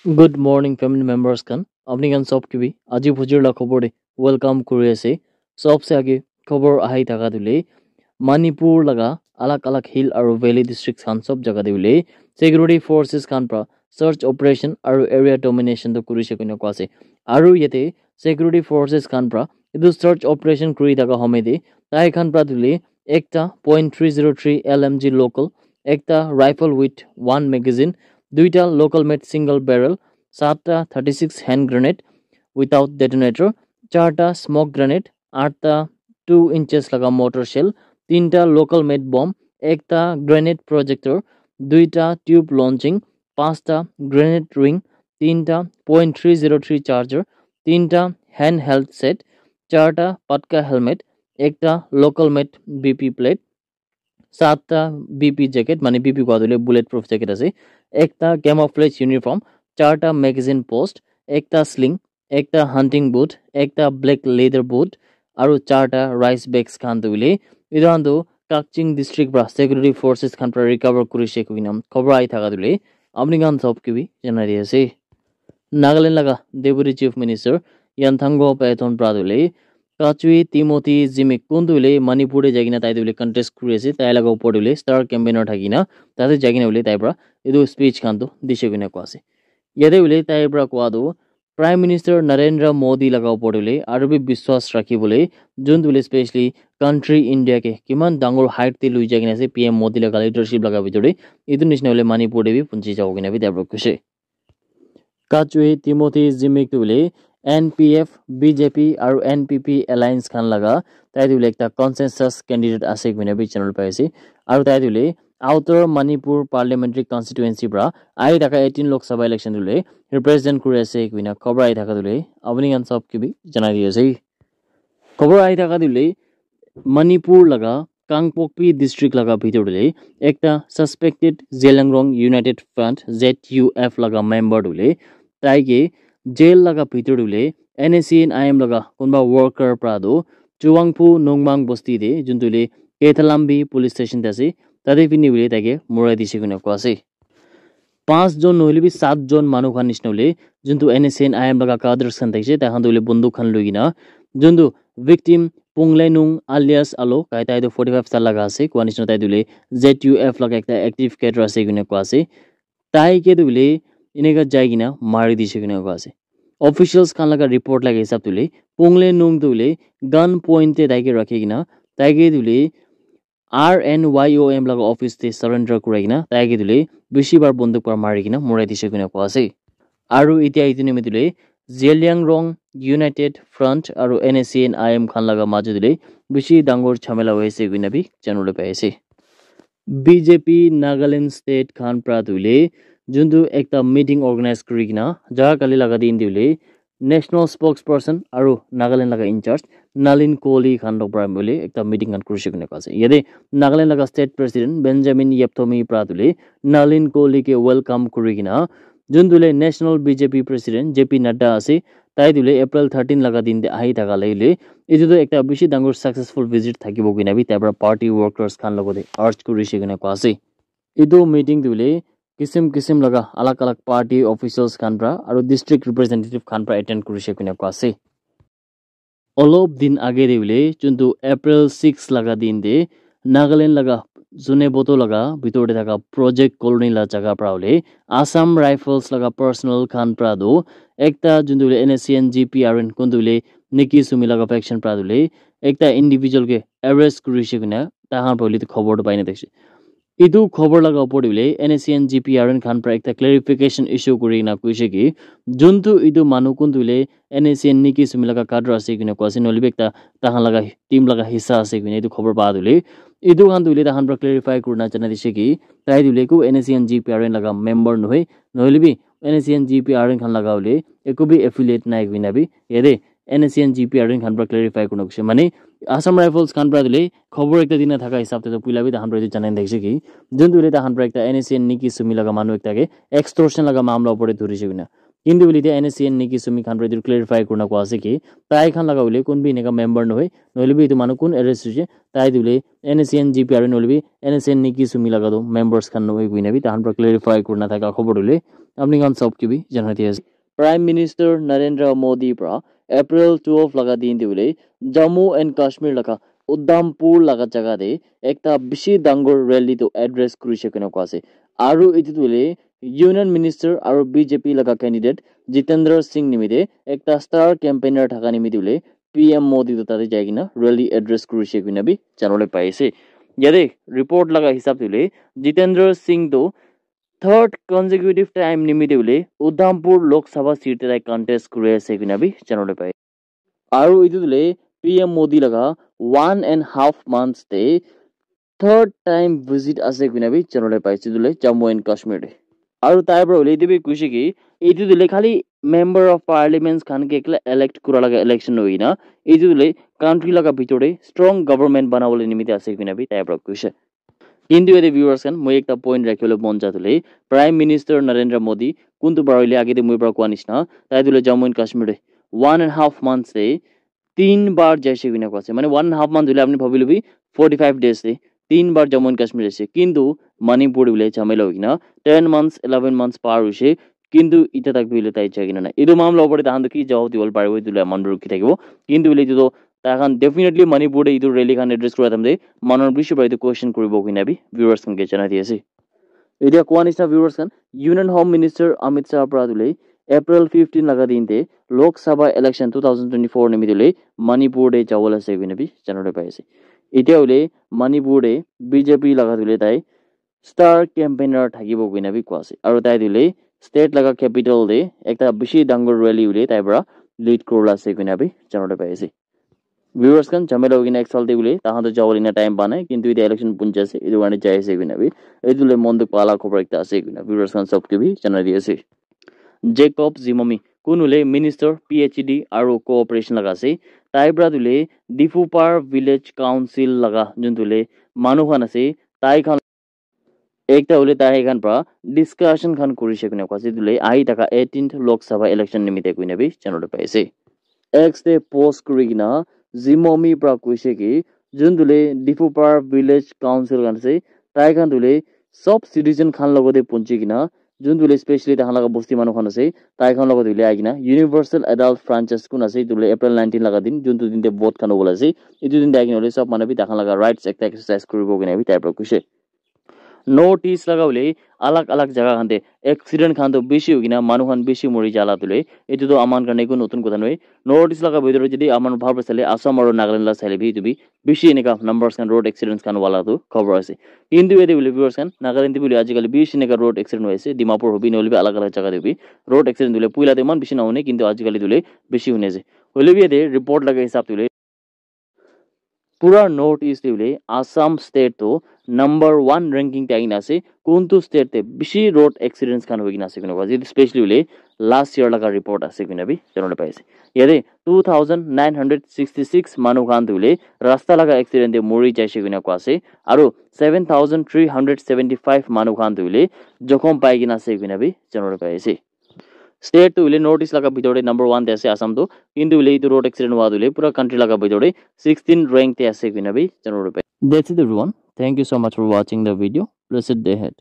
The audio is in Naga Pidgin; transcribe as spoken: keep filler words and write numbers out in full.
Good morning, family members khan. Apni khan sob ke bhi aji phujir la khobor de welcome kuri ase. Sob se age khobor ahi thaka tu le Manipur laga alag alag hill aru valley districts khan sob jaga de le security forces khan pra search operation aru area domination to kuri se koina koa ase. Aru yate security forces khan pra etu search operation kuri thaka home de tai khan pra tu le ekta point three zero three L M G local, ekta rifle with one magazine, duita local made single barrel, satta thirty six hand grenade without detonator, charta smoke grenade, atta two inches laga mortar shell, tinta local made bomb, ekta grenade projector, duita tube launching, pasta grenade ring, tinta point three zero three charger, tinta handheld set, charta patka helmet, ekta local made B P plate, satta B P jacket, mane B P kua tu le bullet proof jacket ase, ekta camouflage uniform, charta magazine post, ekta sling, ekta hunting boot, ekta black leather boot, aru charta rice bags khan tu le etu khan tu Kakching district pra security forces khan pra recover kuri se koina khobor ahi thaka tu le apni khan sob ke bhi janai di ase. Nagaland laga Deputy Chief Minister Yantango Paeton pra tu le Kachui Timothy Zimik kun tu le Manipur de jai kena tai tu le contest kuri ase, tai laga upor tu le star campaigner thaki na tate jai kena le tai pra etu speech khan tu dise koina koa ase. Yate hoile tai pra koa tu Prime Minister Narendra Modi laga upor te hoile aru bi biswas rakhi bole, jun tu hoile specially country India ke kiman dangor height te lui jai kena ase P M Modi laga leadership laga bitor te, etu nishina hoile Manipur te bi punchi jabo kena bi tai pra koise. Kachui Timothy Zimik tu hoile N P F, B J P aru N P P alliance khan laga tai tu hoile ekta consensus candidate ase koina bi janabole pai ase. Aru tai tu hoile Outer Manipur Parliamentary Constituency pra ahi thaka eighteen Lok Sabha election tu hoile represent kuri ase koina khobor ahi thaka tu hoile apni khan sob ke bi janai di ase. Khobor ahi thaka tu hoile Manipur laga Kangpokpi district laga bitor tu hoile ekta suspected Zeliangrong United Front, Z U F laga member tu hoile tai ke jail laga bitor tu hoile N S C N I M laga kunba worker pra tu Chuwangphu Nongmang bosti te jun tu hoile Kethalambi police station te ase, tate pini hoile tai ke murai dise koina koa ase. Panch jon nohoile bi sat jon manu khan nishina hoile, juntu N S C N I M laga cadres khan thakishe, tai khan tu hoile bunduk khan loi kena, juntu victim Punglenung alias Alo, kai tai tu forty five sal laga ase, koa nishina tai tu hoile Z U F laga ekta active cadre ase koina koa ase. Tai ke tu hoile eneka jai kena mari dishe koina koa ase. Officials khan laga report laga hisab tu hoile, Punglenung tu hoile gun point te tai ke rakhi kena, tai ke tu hoile R N Y O M laga office te surrender kurai kena tai ke tu hoile bishi bar bunduk para mari kena murai dishe koina koa ase. Aru etia etu nimite tu hoile Zeliangrong United Front aru N S C N I M khan laga majo tu hoile bishi dangor jhamela hoi ase koina bi janabole pai ase. B J P Nagaland State khan pra tu hoile juntu ekta meeting organize kuri kena jaga kali laga din tu hoile National Spokesperson aru Nagaland laga in charge Nalin Kohli khan log para mili ekta meeting khan kurishe koina koa ase. Yate Nagaland laga State President Benjamin Yepthomi pra tu hoile Nalin Kohli ke welcome kuri kena, juntu hoile National B J P President J P Nadda ase, tai tu hoile April thirteen laga din te ahi thaka lai hoile, etu tu ekta bishi dangor successful visit thakibo koina bi tai pra party workers khan logote urge kurishe koina koa ase. Etu meeting tu hoile kisim kisim laga alag alag party officials khan pra aru district representative khan pra attend kurishe koina koa ase. Olop din age te hoile juntu April six laga din te Nagaland laga Zunheboto laga bitor te thaka Project Colony la jaga pra hoile Assam Rifles laga personnel khan pra tu ekta juntu hoile N S C N G P R N kuntu hoile Niki Sumi laga faction pra tu hoile ekta individual ke arrest kurishe koina tai khan pra hoile tu khobor tu pai na thakishe. Etu khobor laga opor te hoile N S C N G P R N khan pra ekta clarification issue kuri kena koishe ki, juntu etu manu kuntu hoile N S C N Niki Sumi laga cadre ase koina koa ase, nohoile bi ekta tai khan laga team laga hissa ase koina etu khobor pa tu hoile, etu khan tu hoile tai khan pra clarify kurina janai dishe ki, tai tu hoile eku N S C N G P R N laga member nohoi, nohoile bi N S C N G P R N khan laga hoile eku bi affiliate nai koina bi yate N S C N G P R N khan pra clarify kurina koishe. Mane, Assam Rifles khan pra tu hoile khobor ekta dina thaka hisab te tu puila bi tai khan pra etu janai thakishe ki, juntu hoile tai khan pra ekta N S C N Niki Sumi laga manu ekta ke extortion laga mamla opor te dhurishe koina. Kintu hoile etia N S C N Nikki Sumi khan para etu clarify kurina koa ase ki tai khan laga hoile kun bi eneka member nohoi, nohoile bi etu manu kun arrest hoise, tai tu hoile N S C N G P R nohoile bi N S C N Nikki Sumi laga tu members khan nohoi koina bi tahan para clarify kurina thaka khobor tu hoile apni khan sob ke bi janai di ase. Prime Minister Narendra Modi para April twelve laga din te hoile Jammu and Kashmir laga Udhampur laga jaga te ekta bishi dangor rally tu address kurise koina koa ase. Aru etu tu hoile Union Minister aru B J P laga candidate Jitendra Singh nimite ekta star campaigner thaka nimite hoile P M Modi tu tate jai kena rally address kurise koina bi janabole pai ase. Yate report laga hisab te hoile Jitendra Singh tu third consecutive time nimite hoile Udhampur Lok Sabha seat te tai contest kuri ase koina bi janabole pai. Aru etu tu hoile P M Modi laga one and half months te third time visit ase koina bi janabole pai ase etu tu hoile Jammu and Kashmir te. Aru tai para hoile etu bi koise ki etu tu hoile khali member of parliaments khan ke ekla elect kura laga election hoi na etu tu hoile country laga bitor te strong government banabole nimite ase koina bi tai para koise. Kintu yate viewers khan, moi ekta point rakhibole mon ja tu hoile, Prime Minister Narendra Modi, kuntu bara hoile age te moi para koa nishina, tai tu hoile Jammu and Kashmir te one and half months te tin bar jaise koina koa ase. Mane one and half months hoile apni bhabi lobi forty five days te tin bar Jammu and Kashmir jaise. Kintu Manipur te hoile jhamela hoi kena ten months, eleven months par hoise. Kintu itya tak bi hoile tai jai kena nai. Etu mamla opor te tahan tu ki jawab dibole paribo, etu le aman rukhi thakibo. Kintu hoile etu tu tai khan definitely Manipur te etu rally khan address kura time te manu khan bishi para etu question kuribo koina bi viewers khan ke janai di ase. Etia koa nishina viewers khan, Union Home Minister Amit Shah para tu hoile April fifteen laga din te Lok Sabha election two thousand twenty-four nimite hoile Manipur te jabole ase koina bi janabole pai ase. Etia hoile Manipur te B J P laga tu hoile tai star campaigner thakibo koina bi koa ase. Aru tai tu hoile state laga capital te ekta bishi dangor rally hoile tai para lead kurila ase koina bi janabole pai ase. Viewers khan, jhamela hoi kena ek saal te hoile tahan tu jabole ena time pa nai, kintu etia election punji ase, etu karne jai ase koina bi, etu le mon dukh pala khobor ekta ase koina viewers khan sob ke bi janai di ase. Jacob Zimomi, kun hoile Minister P H E D aru Cooperation laga ase, tai para tu hoile Difupar Village Council laga jun tu hoile manu khan ase, tai khan ekta hoile tai khan para discussion khan kurise koina koa ase, etu hoile ahi thaka eighteenth Lok Sabha election nimite koina bi janabole pai ase. X te post kuri kena Zimomi para koise ki jun tu hoile Difupar Village Council khan ase, tai khan tu hoile sob citizen khan logote punchi kena jun tu hoile specially tahan laga bosti manu khan ase, tai khan logote hoile ahi kena universal adult franchise kun ase, etu hoile April nineteen laga din, jun tu din te vote khan hobole ase, etu din te ahi kena hoile sob manu bi tahan laga rights ekta exercise kuribo koina bi tai para koise. North East laga hoile alag alag jaga khan te accident khan toh bishi hoi kena manu khan bishi mori jala tu hoile etu toh aman karne eku notun kotha nohoi. North East laga bhitor te jodi aman bhal para sale Assam aru Nagaland la sale bi etu bi bishi eneka numbers khan road accidents khan wala tu khobor ase. Kintu yate hoile viewers khan, Nagaland te bi hoile ajikali bishi eneka road accident hoi ase, Dimapur hobi nohole bi alag alag jaga te bi road accident hoile puila te eman bishi nahune kintu ajikali tu hoile bishi hune ase. Hoile bi yate report laga hisab te hoile pura North East te hoile Assam state toh number one ranking te ahi kena ase, kuntu state te bishi road accidents khan hoi kena ase koina koa ase, especially hoile last year laga report ase koina bi janabole pai ase. Yate two thousand nine hundred sixty six manu khan tu hoile rasta laga accident te mori jaise koina koa ase, aru seven thousand three hundred seventy five manu khan tu hoile jokhom pai kena ase koina bi janabole pai ase. State tu hoile North East laga bhitor te number one te ase Assam tu, kintu hoile etu road accident hua tu hoile pura country laga bhitor te sixteen rank te ase koina bi janabole pai. That's it everyone. Thank you so much for watching the video. Blessed day ahead.